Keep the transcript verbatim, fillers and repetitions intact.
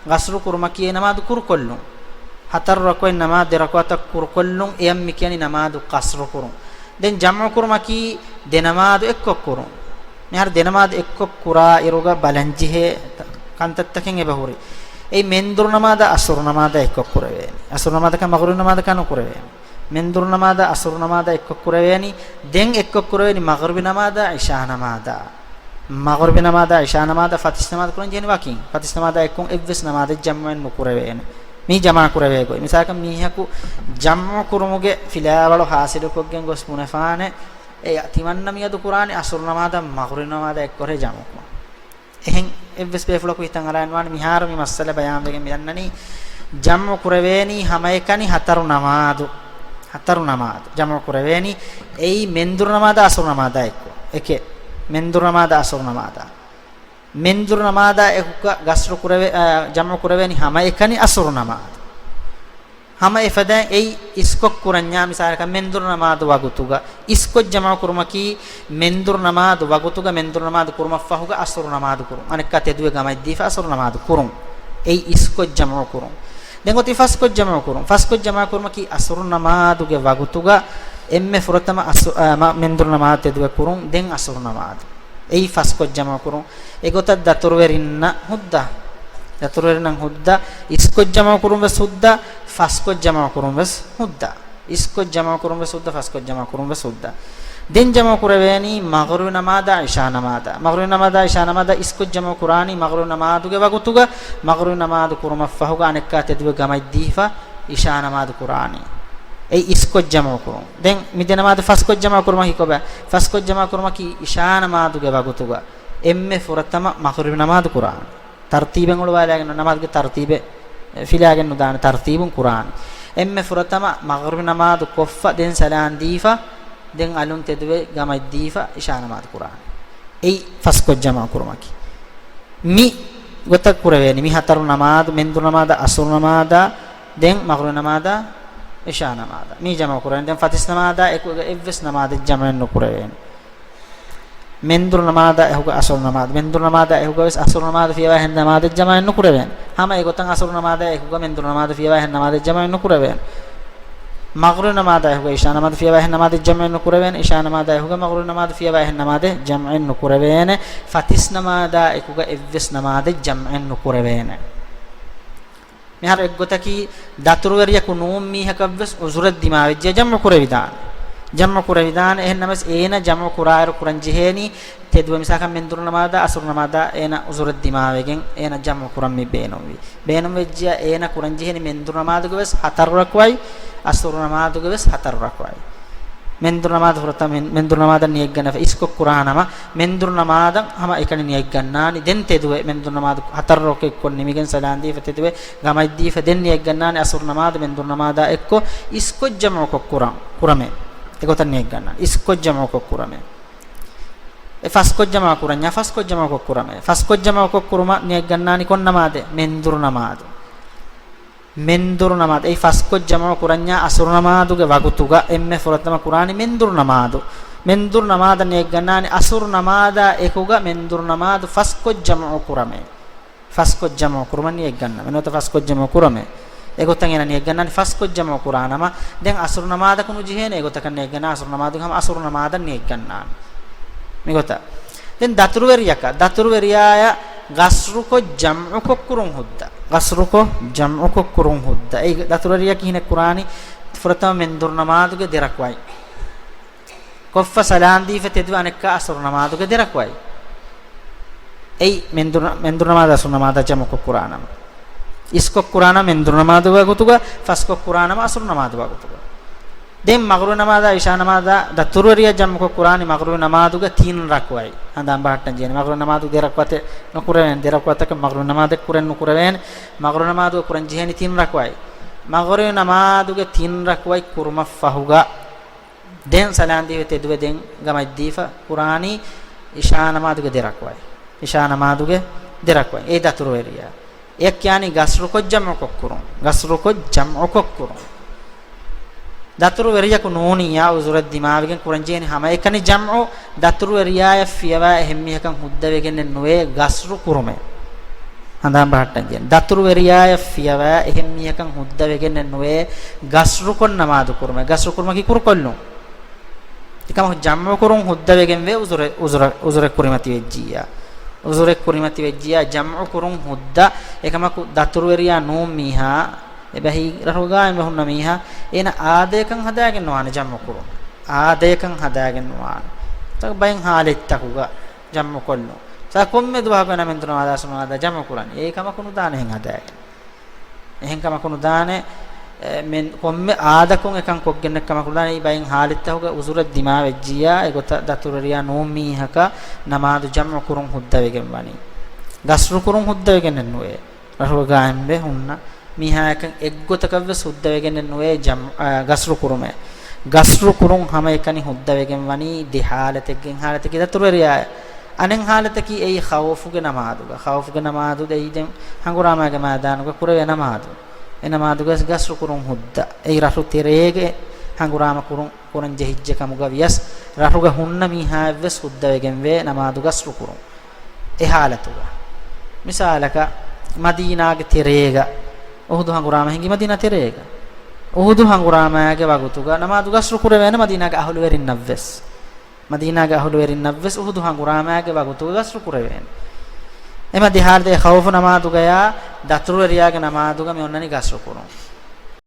ޤަޞްރު ކުރުމަކީ އެ ނަމާދު ކުރުކޮށްލުން. ހަތަރު ރަކުޢަތް ނަމާދު ދެ ރަކުޢަތަށް ކުރުކޮށްލުން، އެޔަށް މި ކިޔަނީ ނަމާދު ޤަޞްރު ކުރުން. ދެން ޖަމްޢު ކުރުމަކީ ދެ ނަމާދު އެއްކޮށް ކުރުން. މިހާރު ދެ ނަމާދު އެއްކޮށް ކުރާ އިރުގަ ބަލަންޖެހޭ ކަންތައްތަކެއް އެބަހުރި. އެއީ މެންދުރު ނަމާދާ އަސުރު ނަމާދާ އެއްކޮށް ކުރެވޭނެ. އަސުރު ނަމާދަކާ މަޣްރިބް ނަމާދަކާ ނުކުރެވޭނެ. މެންދުރު ނަމާދާ އަސުރު ނަމާދާ އެއްކޮށް ކުރެވޭނީ. ދެން އެއްކޮށް ކުރެވޭނީ މަޣްރިބް ނަމާދާ އިޝާ ނަމާދާ. މަޣްރިބް ނަމާދާ އިޝާ ނަމާދާ ފަތިސް ނަމާދު ކުރަން ޖެހެނީ ވަކިން. ފަތިސް ނަމާދާ އެއްކޮށް އެއްވެސް ނަމާދެއް ޖަމްޢެއް ނުކުރެވޭނެ. މީ ޖަމާ ކުރެވޭ ގޮތް. މިސާލަކަށް މީހަކު ޖަމްޢު ކުރުމުގެ ފިލާވަޅު ޙާޞިލުކޮށްގެން ގޮސް ބުނެފާނެ، އެ ތިމަންނަ މިއަދު ކުރާނީ އަސުރު ނަމާދާ މަޣްރިބް ނަމާދާ އެއްކޮށް ޖަމްޢު ކުރުން. އެހެން އެއްވެސް ބޭފުޅަކު ހިތަށް އަރާން ވާނެ. މިހާރު މި މައްސަލަ ބަޔާންވެގެން މި ދަންނަނީ، ޖަމްޢު ކުރެވޭނީ ހަމައެކަނި ހަތަރު ނަމާދު. ހަތަރު ނަމާދު ޖަމްޢު ކުރެވޭނީ. އެއީ މެންދުރު ނަމާދާ އަސުރު ނަމާދާ އެއްކޮށް. އެކެއް. މެންދުރު ނަމާދާ އަސުރު ނަމާދާ. މެންދުރު ނަމާދާ އެކުގަ ގަސްރު ކުރެވޭ، އާ، ޖަމްޢު ކުރެވޭނީ ހަމައެކަނި އަސުރު ނަމާދު. ހަމަ އެފަދައިން އެއީ އިސްކޮށް ކުރަންޏާ، މިސާލަކަށް މެންދުރު ނަމާދު ވަގުތުގަ އިސްކޮށް ޖަމްޢު ކުރުމަކީ، މެންދުރު ނަމާދު ވަގުތުގަ މެންދުރު ނަމާދު ކުރުމަށްފަހުގަ އަސުރު ނަމާދު ކުރުން. އަނެއްކާ ތެދުވެ ގަމައިދީފަ އަސުރު ނަމާދު ކުރުން. އެއީ އިސްކޮށް ޖަމްޢު ކުރުން. ދެން އޮތީ ފަސްކޮށް ޖަމްޢު ކުރުން. ފަސްކޮށް ޖަމްޢު ކުރުމަކީ އަސުރު ނަމާދުގެ ވަގުތުގަ އެންމެ ފުރަތަމަ އަސު-، އާ، މަ-، މެންދުރު ނަމާދު ތެދުވެ ކުރުން، ދެން އަސުރު ނަމާދު. އެއީ ފަސްކޮށް ޖަމްޢު ކުރުން. އެގޮތަށް ދަތުރުވެރިންނަށް ހުއްދަ. ދަތުރުވެރިންނަށް ހުއްދަ. އިސްކޮށް ޖަމްޢު ކުރުން ވެސް ހުއްދަ. ފަސްކޮށް ޖަމްޢު ކުރުން ވެސް ހުއްދަ. އިސްކޮށް ޖަމްޢު ކުރުން ވެސް ހުއްދަ، ފަސްކޮށް ޖަމްޢު ކުރުން ވެސް ހުއްދަ. ދެން ޖަމްޢު ކުރެވޭނީ މަޣްރިބް ނަމާދާ އިޝާ ނަމާދާ. މަޣްރިބް ނަމާދާ އިޝާ ނަމާދާ އިސްކޮށް ޖަމްޢު ކުރާނީ މަޣްރިބް ނަމާދުގެ ވަގުތުގަ، މަޣްރިބް ނަމާދު ކުރުމަށްފަހުގަ އަނެއްކާ ތެދުވެ ގަމައިދީފަ އިޝާ ނަމާދު ކުރާނީ. އެއީ އިސްކޮށް ޖަމްޢު ކުރުން. ދެން މި ދެ ނަމާދު ފަސްކޮށް ޖަމްޢު ކުރުމަކީ ކޮބާ؟ ފަސްކޮށް ޖަމްޢު ކުރުމަކީ އިޝާ ނަމާދުގެ ވަގުތުގަ އެންމެ ފުރަތަމަ މަޣްރިބް ނަމާދު ކުރާނީ. ތަރުތީބެއް އުޅުވާލާގެން، ނަމާދުގެ ތަރުތީބެއް ފިލާގެން ނުދާނެ، ތަރުތީބުން ކުރާނީ. އެންމެ ފުރަތަމަ މަޣްރިބް ނަމާދު ކޮށްފަ، ދެން ސަލާން ދީފަ، ދެން އަލުން ތެދުވެ ގަމައިދީފަ އިޝާ ނަމާދު ކުރާނީ. އެއީ ފަސްކޮށް ޖަމްޢު ކުރުމަކީ. މި ގޮތަށް ކުރެވޭނީ. މި ހަތަރު ނަމާދު، މެންދުރު ނަމާދާ އަސުރު ނަމާދާ، ދެން މަޣްރިބް ނަމާދާ އިޝާ ނަމާދާ. މީ ޖަމްޢު ކުރެވޭނީ. ދެން ފަތިސް ނަމާދާ އެކުގަ އެއްވެސް ނަމާދެއް ޖަމްޢެއް ނުކުރެވޭނެ. މެންދުރު ނަމާދާ އެކުގަ އަސުރު ނަމާދު، މެންދުރު ނަމާދާ އެކުގަ ވެސް އަސުރު ނަމާދު ފިޔަވާ އެހެން ނަމާދެއް ޖަމްޢެއް ނުކުރެވޭނެ. ހަމަ އެގޮތަށް އަސުރު ނަމާދާ އެކުގަ މެންދުރު ނަމާދު ފިޔަވާ އެހެން ނަމާދެއް ޖަމްޢެއް ނުކުރެވޭނެ. މަޣްރިބް ނަމާދާ އެކުގަ އިޝާ ނަމާދު ފިޔަވާ އެހެން ނަމާދެއް ޖަމްޢެއް ނުކުރެވޭނެ. އިޝާ ނަމާދާ އެކުގަ މަޣްރިބް ނަމާދު ފިޔަވާ އެހެން ނަމާދެއް ޖަމްޢެއް ނުކުރެވޭނެ. ފަތިސް ނަމާދާ އެކުގަ އެއްވެސް ނަމާދެއް ޖަމްޢެއް ނުކުރެވޭނެ. މިހާރު އެއްގޮތަކީ، ދަތުރުވެރިޔަކު ނޫން މީހަކަށްވެސް ޢުޛުރެއް ދިމާވެއްޖެ ޖަމްޢު ކުރެވިދާނެ. ޖަމްޢު ކުރެވިދާނެ. އެހެންނަމަވެސް އޭނަ ޖަމްޢު ކުރާއިރު ކުރަން ޖެހޭނީ، ތެދުވެ މިސާލަކަށް މެންދުރު ނަމާދާ އަސުރު ނަމާދާ އޭނަ ޢުޛުރެއް ދިމާވެގެން އޭނަ ޖަމްޢު ކުރަން މި ބޭނުންވީ. ބޭނުންވެއްޖެޔާ އޭނަ ކުރަން ޖެހޭނީ މެންދުރު ނަމާދުގެ ވެސް ހަތަރު ރަކުޢަތް، އަސުރު ނަމާދުގެ ވެސް ހަތަރު ރަކުޢަތް. މެންދުރު ނަމާދު ފުރަތަމަ މެން-، މެންދުރު ނަމާދަށް ނިޔަތްގަންނަވާ އިސްކޮށް ކުރާ ނަމަ، މެންދުރު ނަމާދަށް ހަމަ އެކަނި ނިޔަތްގަންނާނީ. ދެން ތެދުވެ މެންދުރު ނަމާދު ހަތަރު ރަކުޢަތްކޮށް ނިމިގެން ސަލާން ދީފަ ތެދުވެ ގަމައިދީފަ ދެން ނިޔަތްގަންނާނީ އަސުރު ނަމާދު މެންދުރު ނަމާދާ އެއްކޮށް އިސްކޮށް ޖަމްޢުކޮށް ކުރަ-، ކުރަމޭ. އެގޮތަށް ނިޔަތްގަންނާނީ އިސްކޮށް ޖަމްޢުކޮށް ކުރަމޭ. އެ ފަސްކޮށް ޖަމްޢު ކުރަންޏާ ފަސްކޮށް ޖަމްޢުކޮށް ކުރަމޭ. ފަސްކޮށް ޖަމްޢުކޮށް ކުރުމަށް ނިޔަތްގަންނާނީ ކޮން ނަމާދެއް؟ މެންދުރު ނަމާދު. މެންދުރު ނަމާދު. އެއީ ފަސްކޮށް ޖަމްޢު ކުރަންޏާ އަސުރު ނަމާދުގެ ވަގުތުގަ އެންމެ ފުރަތަމަ ކުރާނީ މެންދުރު ނަމާދު. މެންދުރު ނަމާދަށް ނިޔަތްގަންނާނީ އަސުރު ނަމާދާ އެކުގަ މެންދުރު ނަމާދު ފަސްކޮށް ޖަމްޢު ކުރަމޭ. ފަސްކޮށް ޖަމްޢު ކުރުމަށް ނިޔަތްގަންނަމޭ. ނުވަތަ ފަސްކޮށް ޖަމްޢު ކުރަމޭ. އެގޮތަށް އޭނަ ނިޔަތްގަންނާނީ ފަސްކޮށް ޖަމްޢު ކުރާ ނަމަ، ދެން އަސުރު ނަމާދަކު ނުޖެހޭނެ. އެގޮތަކަށް ނިޔަތްގަންނާ އަސުރު ނަމާދުގެ ހަމަ އަސުރު ނަމާދަށް ނިޔަތްގަންނާނީ. މިގޮތަށް. ދެން ދަތުރުވެރިޔަކަށް، ދަތުރުވެރިޔާއަށް ގަސްރުކޮށް ޖަމްޢުކޮށް ކުރުން ހުއްދަ. ގަސްރުކޮށް ޖަމްޢުކޮށް ކުރުން ހުއްދަ. އެ ދަތުރުވެރިޔަކީ ކިހިނެއް ކުރާނީ؟ ފުރަތަމަ މެންދުރު ނަމާދުގެ ދެ ރަކުޢަތް ކޮށްފަ ސަލާން ދީފަ ތެދުވެ އަނެއްކާ އަސުރު ނަމާދުގެ ދެ ރަކުޢަތް. އެއީ މެންދުރު، މެންދުރު ނަމާދު އަސުރު ނަމާދާ ޖަމްޢުކޮށް ކުރާ ނަމަ. އިސްކޮށް ކުރާ ނަމަ މެންދުރު ނަމާދު ވަގުތުގަ، ފަސްކޮށް ކުރާ ނަމަ އަސުރު ނަމާދު ވަގުތުގަ. ދެން މަޣްރިބު ނަމާދާ އިޝާ ނަމާދާ ދަތުރުވެރިޔާ ޖަމްޢުކޮށް ކުރާނީ މަޣްރިބު ނަމާދުގެ ތިން ރަކުޢަތް. ހަނދާން ބަހައްޓަން ޖެހޭނެ. މަޣްރިބު ނަމާދު ދެ ރަކުޢަތެއް ނުކުރެވޭނެ. ދެ ރަކުޢަތަކަށް މަޣްރިބު ނަމާދެއް ކުރެން ނުކުރެވޭނެ. މަޣްރިބު ނަމާދުގަ ކުރަން ޖެހޭނީ ތިން ރަކުޢަތް. މަޣްރިބު ނަމާދުގެ ތިން ރަކުޢަތް ކުރުމަށްފަހުގަ ދެން ސަލާން ދީފަ ތެދުވެ ދެން ގަމައިދީފަ ކުރާނީ އިޝާ ނަމާދުގެ ދެ ރަކުޢަތް. އިޝާ ނަމާދުގެ ދެ ރަކުޢަތް. އެ ދަތުރުވެރިޔާ. އެ ކިޔާނީ ގަސްރުކޮށް ޖަމްޢުކޮށް ކުރުން. ގަސްރުކޮށް ޖަމްޢުކޮށް ކުރުން. ދަތުރުވެރިޔަކު ނޫނިއްޔާ ޢުޛުރެއް ދިމާވެގެން ކުރަންޖެހޭނީ ހަމައެކަނި ޖަމްޢު، ދަތުރުވެރިޔާޔަށް ފިޔަވާ އެހެން މީހަކަށް ހުއްދަވެގެންނެއް ނުވޭ ގަސްރު ކުރުމެއް. ހަނދާން ބަހައްޓަން ޖެހޭ. ދަތުރުވެރިޔާއަށް ފިޔަވާ އެހެން މީހަކަށް ހުއްދަވެގެންނެއް ނުވޭ ގަސްރުކޮށް ނަމާދު ކުރުމެއް. ގަސްރު ކުރުމަކީ ކުރުކޮށްލުން. އެކަމަކު ޖަމްޢު ކުރުން ހުއްދަވެގެންވޭ ޢުޛުރެ-، ޢުޛުރަ-، ޢުޛުރެއް ކުރިމަތިވެއްޖިއްޔާ. ޢުޛުރެއް ކުރިމަތިވެއްޖިއްޔާ ޖަމްޢު ކުރުން ހުއްދަ. އެކަމަކު ދަތުރުވެރިޔާ ނޫން މީހާ، އެބަހީ ރަށުގަ ގާއިމްވެ ހުންނަ މީހާ، އޭނަ އާދަޔަކަށް ހަދާގެން ނުވާނެ ޖަމްޢު ކުރުން. އާދަޔަކަށް ހަދާގެން ނުވާނެ. ތަ ބައެއް ހާލަތްތަކުގަ ޖަމްޢު ކޮށްލުން. ސާ ކޮންމެ ދުވަހަކު ނަމެން ދުނަވާ ދާސުމާދާ ޖަމްޢު ކުރަނީ. އެއީ ކަމަކު ނުދާނެ އެހެން ހަދާގެން. އެހެން ކަމަކު ނުދާނެ، އެ، މެން ކޮންމެ އާދަކުން އެކަން ކޮށްގެންނެއް ކަމަކު ނުދާނެ. އެއީ ބައެއް ހާލަތްތަކުގަ ޢުޛުރެއް ދިމާވެއްޖިއްޔާ، އެގޮތަށް ދަތުރުވެރިޔާ ނޫން މީހަކަށް ނަމާދު ޖަމްޢު ކުރުން ހުއްދަވެގެން ވަނީ. ގަސްރު ކުރުން ހުއްދަވެގެންނެއް ނުވޭ. ރަށުގަ ގާއިމްވެ ހުންނަ މީހާޔަކަށް އެއްގޮތަކަށްވެސް ހުއްދަވެގެންނެއް ނުވޭ ޖަމް-، އާ، ގަސްރު ކުރުމެއް. ގަސްރު ކުރުން ހަމައެކަނި ހުއްދަވެގެން ވަނީ ދެ ހާލަތެއްގެ އެއް ހާލަތަކީ ދަތުރުވެރިޔާއަށް. އަނެއް ހާލަތަކީ އެއީ ޚައުފުގެ ނަމާދުގަ. ޚައުފުގެ ނަމާދު އެއީ ދެން ހަނގުރާމައިގެ މައިދާނުގަ ކުރެވޭ ނަމާދު. އެ ނަމާދުގަ ގަސްރު ކުރުން ހުއްދަ. އެއީ ރަށު ތެރޭގަ ހަނގުރާމަ ކުރުން، ކުރަން ޖެހިއްޖެ ކަމުގަ ވިޔަސް، ރަށުގަ ހުންނަ މީހާއަށްވެސް ހުއްދަވެގެންވޭ ނަމާދު ގަސްރު ކުރުން. އެ ހާލަތުގަ. މިސާލަކަށް، މަދީނާގެ ތެރޭގަ، އުޙުދު ހަނގުރާމަ ހިނގި މަދީނާ ތެރޭގަ. އުޙުދު ހަނގުރާމައިގެ ވަގުތުގަ ނަމާދު ގަސްރު ކުރެވޭނެ މަދީނާގެ އަހުލުވެރިންނަށްވެސް. މަދީނާގެ އަހުލުވެރިންނަށްވެސް އުޙުދު ހަނގުރާމައިގެ ވަގުތުގަ ގަސްރު ކުރެވޭނެ. އެމަ ދެ ހާލަތު އެ ޚައުފު ނަމާދުގަޔާ ދަތުރުވެރިޔާގެ ނަމާދުގަ މި އޮންނަނީ ގަސްރު ކުރުން.